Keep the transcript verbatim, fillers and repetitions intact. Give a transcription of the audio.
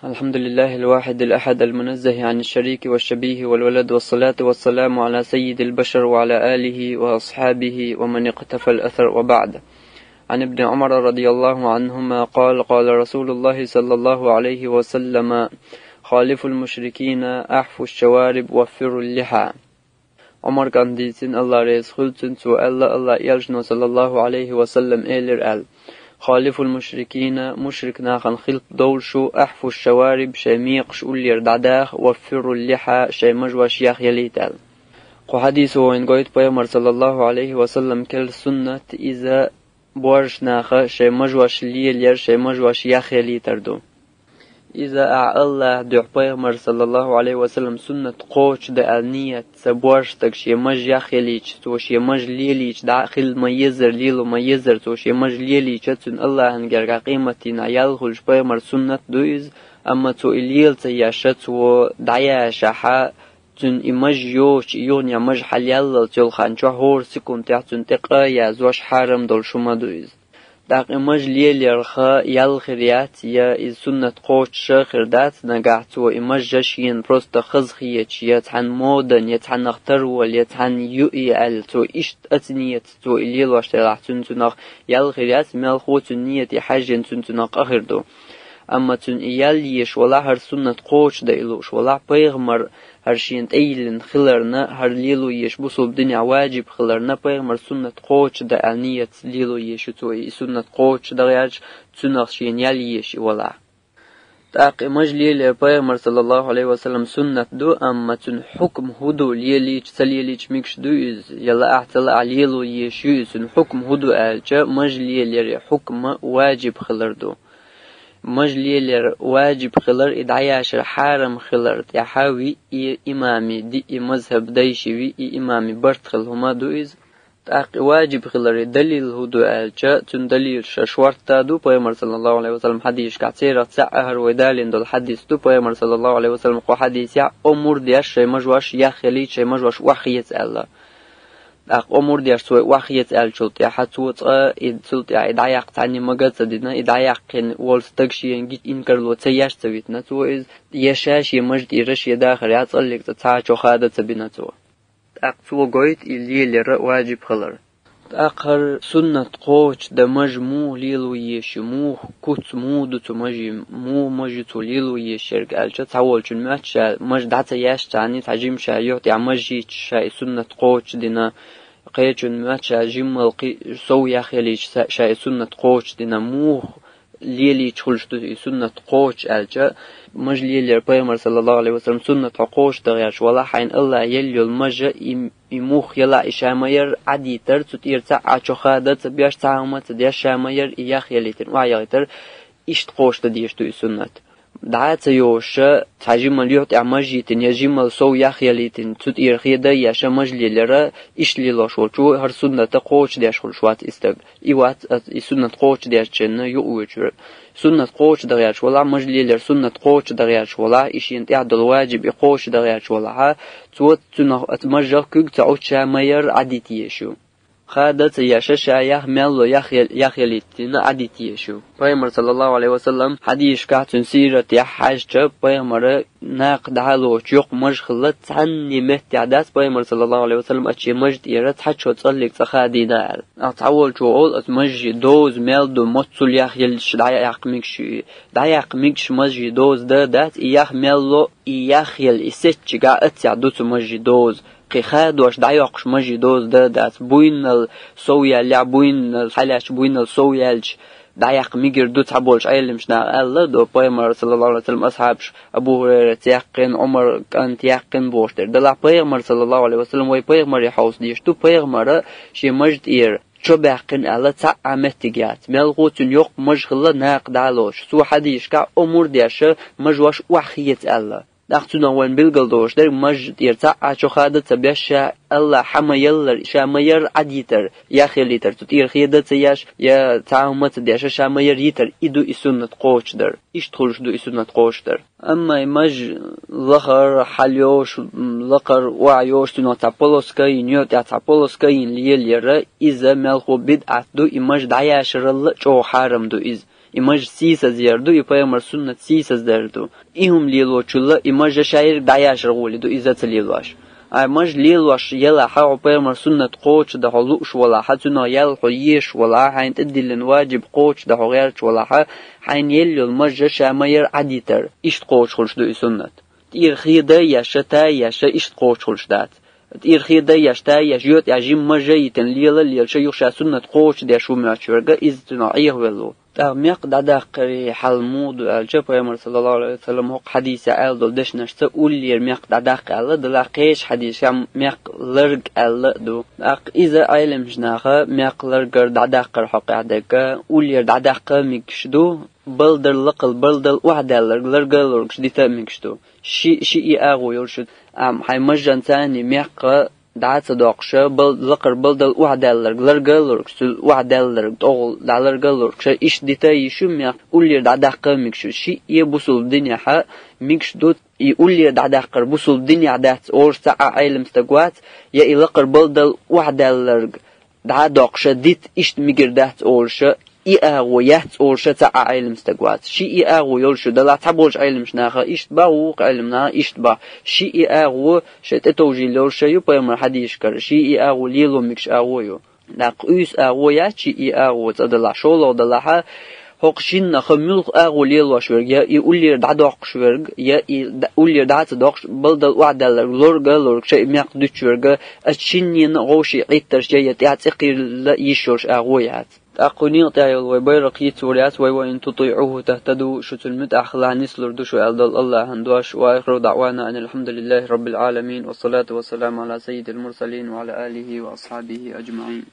الحمد لله الواحد الأحد المنزه عن الشريك والشبيه والولد، والصلاة والسلام على سيد البشر وعلى آله وأصحابه ومن اقتفى الأثر، وبعد. عن ابن عمر رضي الله عنهما قال: قال رسول الله صلى الله عليه وسلم: خالفوا المشركين، أحفوا الشوارب، وفروا اللحى. Ӏумар кӀантий цун, Алла реза хуьлда цунна, цо аьлла, Алла элчано, саллаллаху Ӏалайхи ва саллам, элира аьлла: «خالفوا المشركين, мушрик нахана хилпа довла шу, أحفوا الشوارب, шайн мекхаш уллера дӀадаха, وفروا اللحى, шайн мажош яхъелийта», аьлла. Кху хьадисо вайна гойту пайхамар, саллаллаху Ӏалайхи ва саллам, керла суннат, иза боьрша наха шайн мажош лелаяр, шайн мажош яхъелийтар ду. Иза ахь Аллахьа дуьхьа пайхамар, саллаллаху Ӏалайхи ва саллам, суннат кхочушдан аьлла ниятца боьрша стаг шен маж яхъелийча, цо шен маж лелийча, дӀа хила ма-еззара, лело ма-еззара, цо шен маж лелийча, цунна Аллахьан гергахь къематдийнахь ял хуьлуш пайхамар суннат ду иза, амма цо и лела ца еш, цо дӀаяшахь, цуьнан и маж йоцуш, и юханехьа маж хьалъяллалц йолу хан чохь хӀора секундехь цуьнан тӀе къа а язъеш, хьарам долуш хӀума ду иза. ТӀаккха и маж лелаярх ял хир яц, я иза суннат кхочуш а хир дац, нагахь цо и маж шена просто хазахеташ, я цхьана модан, я цхьаннах тарвала, я цхьанна юа аьлла, цо иштта оцу ниятца цо и лелош делахь, цуьнан цунах ял хир яц, мелхо цуьнан нияте хьаьжжина цуьнан цунах къа хир ду. Амма цуьнан и ял езаш валахь, хӀара суннат кхочушдан и лууш валахь, пайхамар хӀара шена тӀейиллина хиларна, хӀара лело езаш бусалба динехь ваджиб хиларна, пайхамар суннат кхочушдан аьлла ниятца лело езаш ю цо, и суннат кхочушдан гӀерташ, цунах шена ял езаш и валахь. ТӀаккха и маж лелаяр пайхамар, саллаллаху Ӏалайхи ва саллам, суннат ду, амма цуьнан хьукма хӀун ду, лелийча, ца лелийча мегаш ду иза, я лаахь, ца лаахь лело езаш ю иза, цуьнан хьукма хӀун ду аьлча, маж лелаяран хьукма ваджиб хилар ду. Маж лелаяр ваджиб хилар, и дӀаяшар хьарам хилар тӀехь виъ имаме, диъ мазхӀаб дайши виъ имаме барт хилла хӀума ду иза. ТӀаккха и ваджиб хиларе далил хӀун ду аьлча, цуьнан далил ша шортта ду, пайхамар, саллаллаху Ӏалайхи ва саллам, хьадисашкахь, церах цхьаъ хӀара вай далийна долу хьадис ду, пайхамар, саллаллаху Ӏалайхи ва саллам, кху хьадисехь омра деш шайн мажош яхъелийта, шайн мажош охьахеца аьлла. ТӀаккха омра деш цо и охьахеца аьллачул тӀаьхьа цо цкъа и, цул тӀаьхьа и дӀаяккха цхьанне мага а ца дина, и дӀаяьккхина волу стаг шена гича инкарло ца еш ца витина цо иза, я ша шен мажа тӀера шен дахарехь цкъа а цӀаллиг цкъа цхьа а чо хада ца бина цо. ТӀаккха цо гойту и лелаяр ваджиб хилар. ТӀаккха хӀара суннат кхочушдан маж муха лело езаш ю, муха куц муха ду цу мажин, муха маж ю цо лело езаш ерг аьлча, цхьаволчун моьтту ша маж дӀа ца еш цхьанне, цхьа жима ша юьхь тӀехь маж йийцча, ша и суннат кхочушдина, кхечун моьтту ша жиммал кхин сов яхъелийча, ша и суннат кхочушдина, муха лелийча хуьлуш ду и суннат кхочуш аьлча, маж лелаяр пайхамар, саллаллаху Ӏалайхи ва саллам, суннат хьо кхочушдан гӀерташ валахь, хьайна Аллахьа елла йолу мажа и, и муха елахь, и ша ма-ярра Ӏадитар, цу тӀера цхьа а чо хада а ца беш, цхьа а хӀума а ца деш, ша ма-ярра и яхъелийтина, охьаяхийтар, иштта кхочушдан дезаш ду и суннат. ДӀа а ца йозуш, цхьа жимал юьхь тӀехь маж йитина, я жимал сов яхъелийтина, цу тӀера хеда а еш, маж лелаяр, иштта лелош волчо хӀара суннат кхочушдеш хуьлуш вац и стаг. И вац, и суннат кхочушдечунна юкъавоьдуш верг. Суннат кхочушдан гӀерташ валахь, маж лелаяр суннат кхочушдан гӀерташ валахь, и шена тӀехь долу ваджиб и кхочушдан гӀерташ валахь, цо цунах, оцу мажах куьг ца Ӏуттуш ша ма-ярра Ӏадита езаш ю. Хада а ца еш, ша яха мел ло яхъел-, яхъелийтина Ӏадита езаш ю. Пайхамар, саллаллаху Ӏалайхи ва саллам, хьадисашкахь, цуьнан сиратехь хьаьжча, пайхамара накха дӀа а лоцуш йоккха маж хилла цхьанне меттехь дац, пайхамар, саллаллаху Ӏалайхи ва саллам, оцу шен мажа тӀера цхьа чо цӀаллиг цкъа хадийна аьлла. ТӀаккха цхьаволчо олу, оцу мажин доза мел ду, моццул яхъелча дӀаяккха мегаш ю и. ДӀаяккха мегаш мажин доза дан а дац, и яха мел ло, и яхъелла, и сецча гӀа а цехь ду цу мажин доза. Кхин хадош дӀайоккхуш мажин доза дан а дац, буйннал сов яьллехь, буйннал хьалаьцча, буйннал сов яьлча, дӀаяккха мегар ду цхьаболчу Ӏеламчу наха аьлла, до пайхамар, саллаллаху Ӏалайхи ва саллам, асхьабаш Абу ХӀурайрас яьккхина, Ӏумар кӀанта яьккхина бохуш дерг. Делахь пайхамар, саллаллаху Ӏалайхи ва саллам, вай пайхамаре хьовса дезаш ду, пайхамара шен мажа тӀера чо баьккхина аьлла цхьа а меттиг яц. Мелхо цуьнан йоккха маж хилла накха дӀа а лоцуш. Цо хьадисашкахь омра деш мажош охьахеца аьлла. ТӀаккха цунах вайна билгалдолуш дерг мажа тӀера цхьа а чо хада а ца беш, ша Аллахьа ма-яллара, ша ма-ярра Ӏадитар, яхъелийтар, цу тӀера хеда а ца еш, я цхьа а хӀума а ца деш, ша ма-ярра йитар, и ду и суннат кхочушдар. Иштта хуьлуш ду и суннат кхочушдар. Амма и маж лахара хьалайогӀуш, лакхара охьайогӀуш, цунах цхьа полоска йина, юьхь тӀехь цхьа полоска йина лелаяр, иза мелхо бидӀат ду, и маж дӀаяшаралла а чӀогӀа хьарам ду иза. И маж сийсазъяр ду, и пайхамар суннат сийсаздар ду. И хӀума лелочул и маж шайраг дӀаяшар гӀоли ду, иза ца лелош. Ай маж лелош елахь, хьо пайхамар суннат кхочушдан хьо лууш валахь, цунах ял хьо еш валахь, хьайна тӀедиллина ваджиб кхочушдан хьо гӀерташ валахь, хьайна елла йола маж ша ма яр Ӏадитар. Иштта кхочуш хулаш ду и суннат. ТӀера хеда еш, та еш, иштта кхочуш хулаш дац. ТӀера хеда еш, та еш, йотӀа жимма жа йитина лела, лелаш юха ша суннат кхочушдеш ву моьттуш верг, иза цунах Ӏехавелла ву. ТӀаккха мекх дӀадаккхаре хьал муха ду аьлча, пайхамар, саллаллаху Ӏалайхи ва саллам, хӀокху хьадийса аьлла долу дешнашца уллера мекх дӀадаккха аьлла, делахь кхечу хьадийсашкахь мекх ларг аьлла а ду. ТӀаккха иза Ӏеламчу наха мекх ларгара дӀадаккхар хьокъехь дерг, уллера дӀадаккха а мегаш ду, балдар лакхал балдал охьадаьлларг ларга а лоргуш дита а мегаш ду. Ши, ши и агӀо йолуш ю, амма хьайн мажжан царний мекха дӀа а ца доккхуша, бал-, лакхара балдал охьадаьлларг ларга а лоргуш, цуьл охьадаьлларг тӀогӀал дӀа ларга а лоргуша, иштта дита а йиш ю мекх, уллера дӀадаккха а мегаш ю. Ши и бусулба динехьа мегаш ду, и уллера дӀадаккхар бусулба динехь дац олуш цхьа а Ӏелам стаг вац, я и лакхара балдал охьадаьлларг дӀа а доккхуша дита иштта мегар дац олуша, и агӀо яц олуша цхьа а Ӏелам стаг вац. Ши и агӀо йолуш ю, делахь цхьаболчу Ӏеламчу наха иштта боху, вукху Ӏеламчу наха иштта боху. Ши и агӀо шайн тӀетовжийла йолуша ю пайхамар хьадийшкара, ши и агӀо лело мегаш агӀо ю. ТӀаккха уьйса агӀо яц ши и агӀо цӀа далахь, шолгӀа далахьа, хӀокху шиннаха муьлхха агӀо лелош верг, я и уллера дӀадоккхуш верг, я и д-, уллера дӀа а ца доккхуш, балдал охьадаьлларг лорга а лоргуша и мекх дуьтуш верг, ас шиннена а гӀовший Ӏиттарш я, я тӀаьхьа цӀе кхийрла йиш йолуш агӀо яц. ТӀаккха кху некъа тӀехь йолу вай байракх йийцар яц, вай: «Ва ин тутиӀуху тахтаду», шу цуьнан муьтӀахь хилахь нислур ду шу аьлла долу Аллахьан дош. Ва ахиру даӀвана анил хьамдулиллахи раббил Ӏаламин, ва салату ва саламу Ӏала саййидил мурсалин ва Ӏала алихи ва асхьабихи аджмаӀин.